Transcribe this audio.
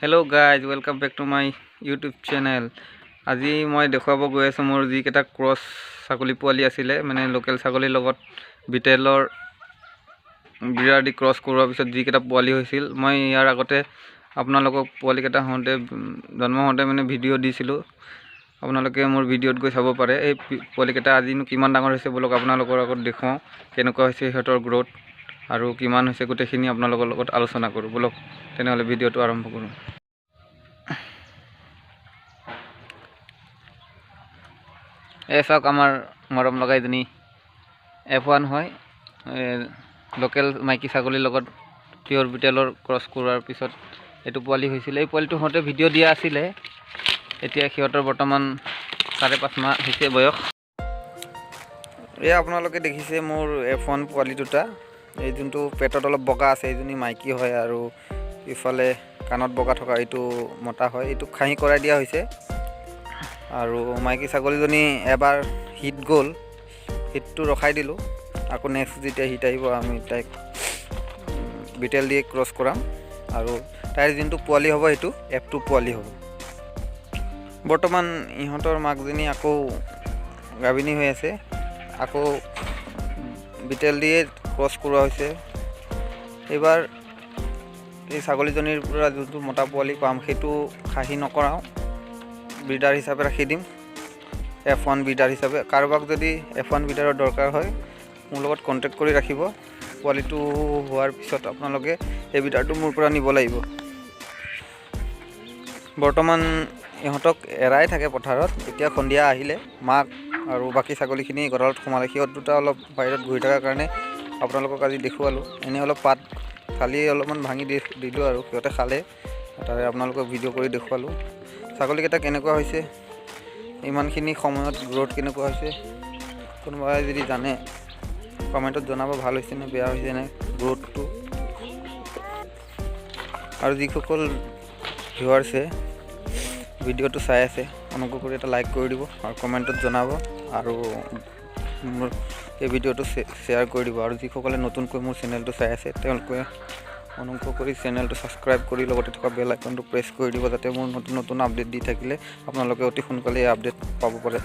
Hello guys, welcome back to my YouTube channel. আজি মই দেখুৱাব গৈ আছোঁ মোৰ যিকেইটা ক্ৰছ ছাগলী পোৱালি আছিলে, মানে লোকেল ছাগলীৰ লগত বিটেলৰ বিৰাৰ দি ক্ৰছ কৰোৱাৰ পিছত যিকেইটা পোৱালি হৈছিল। মই ইয়াৰ আগতে আপোনালোকক পোৱালিকেইটা হওঁতে, জন্ম হওঁতে মানে ভিডিঅ' দিছিলোঁ, আপোনালোকে মোৰ ভিডিঅ'ত গৈ চাব পাৰে। এই পোৱালিকেইটা আজিনো কিমান ডাঙৰ হৈছে, ব'লক আপোনালোকৰ আগত দেখুৱাওঁ কেনেকুৱা হৈছে সিহঁতৰ গ্ৰ'থ আৰু কিমান হৈছে, গোটেইখিনি আপোনালোকৰ লগত আলোচনা কৰোঁ। ব'লক তেনেহ'লে ভিডিঅ'টো আৰম্ভ কৰোঁ। এই চাওক, আমাৰ মৰম লগা এজনী F1 হয়। লোকেল মাইকী ছাগলীৰ লগত পিয়ৰ বিটেলৰ ক্ৰছ কৰোৱাৰ পিছত এইটো পোৱালি হৈছিলে। এই পোৱালিটো হওঁতে ভিডিঅ' দিয়া আছিলে। এতিয়া সিহঁতৰ বৰ্তমান 5.5 মাহ হৈছে বয়স। এয়া আপোনালোকে দেখিছে মোৰ F1 পোৱালি দুটা। এই যোনটো পেটত অলপ বগা আছে, এইজনী মাইকী হয়, আৰু ইফালে কাণত বগা থকা এইটো মতা হয়। এইটো খাহী কৰাই দিয়া হৈছে। আৰু মাইকী ছাগলীজনী এবাৰ হিট গ'ল, হিটটো ৰখাই দিলোঁ। আকৌ নেক্সট যেতিয়া হিট আহিব, আমি তাইক বিটেল দিয়ে ক্ৰছ কৰাম, আৰু তাইৰ যোনটো পোৱালি হ'ব, সেইটো F2 পোৱালি হ'ব। বৰ্তমান ইহঁতৰ মাকজনী আকৌ গাভিনী হৈ আছে, আকৌ বিটেল দিয়ে ক্ৰছ কৰোৱা হৈছে। এইবাৰ এই ছাগলীজনীৰ পৰা যোনটো মতা পোৱালি পাম, সেইটো খাহী নকৰাওঁ, ব্ৰিডাৰ হিচাপে ৰাখি দিম, F1 breeder হিচাপে। কাৰোবাক যদি F1 ব্ৰিডাৰৰ দৰকাৰ হয়, মোৰ লগত কণ্টেক্ট কৰি ৰাখিব। পোৱালিটো হোৱাৰ পিছত আপোনালোকে এই ব্ৰিডাৰটো মোৰ পৰা নিব লাগিব। বৰ্তমান ইহঁতক এৰাই থাকে পথাৰত। এতিয়া সন্ধিয়া আহিলে মাক আৰু বাকী ছাগলীখিনি গঁৰালত সোমালে। সিহঁত দুটা অলপ বাহিৰত ঘূৰি থকাৰ কাৰণে আপোনালোকক আজি দেখুৱালোঁ। এনেই অলপ পাত ফালি অলপমান ভাঙি দি দিলোঁ আৰু সিহঁতে খালে, তাৰে আপোনালোকক ভিডিঅ' কৰি দেখুৱালোঁ। ছাগলীকেইটা কেনেকুৱা হৈছে, ইমানখিনি সময়ত গ্ৰ'থ কেনেকুৱা হৈছে, কোনোবাই যদি জানে কমেণ্টত জনাব, ভাল হৈছে নে বেয়া হৈছে নে গ্ৰ'থটো। আৰু যিসকল ভিউৱাৰ্ছে ভিডিঅ'টো চাই আছে, অনুগ্ৰহ কৰি এটা লাইক কৰি দিব আৰু কমেণ্টত জনাব আৰু মোৰ এই ভিডিঅ'টো শ্বেয়াৰ কৰি দিব। আৰু যিসকলে নতুনকৈ মোৰ চেনেলটো চাই আছে, তেওঁলোকে অনুগ্ৰহ কৰি চেনেলটো ছাবস্ক্ৰাইব কৰি লগতে থকা বেল আইকনটো প্ৰেছ কৰি দিব, যাতে মোৰ নতুন নতুন আপডেট দি থাকিলে আপোনালোকে অতি সোনকালে এই আপডেট পাব পাৰে।